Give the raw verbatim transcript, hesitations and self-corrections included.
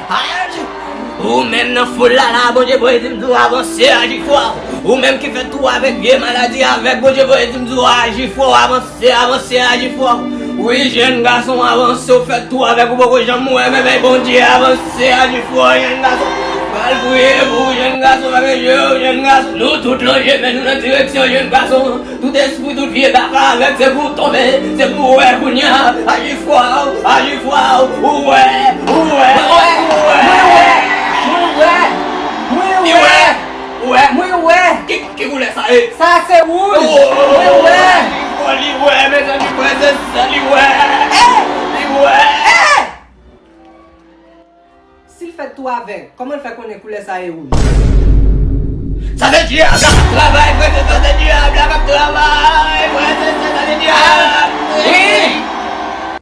Ou menm nan foul la la, Bondye voye di m di w avanse, aji fò. Ou menm ki fè tou avèk vye maladi avèk, Bondye voye di m di w aji fò, avanse, avanse, aji fò. Wi, jèn gason, avanse, ou fè tou avèk ou poko janm wè, men, men Bondye avanse, aji fò, jèn gason. Pral priye pou ou, jèn gason, pa gen je w, jèn gason. Nou tout lonje men nou nan direksyon jèn gason. Tout espri, tout vye baka avèk, se pou w tonbe, se pou w wè kounye a. Aji fò, aji fò, ou wè, ou wè, ou wè, ou wè. Mwen wè, mwen wè, mwen wè, mwen wè. Ki, ki koulè sa ye? Sa se wouj. Mwen wè. Li wè, mezanmi, frè e sè, li wè. Li wè. Si l fèt tou avèg, kòman l fè konnen koulè sa ye wouj? Sa se dyab la k ap travay, frè e sè, sa se dyab la k ap travay, frè e sè, sa se dyab. Wi.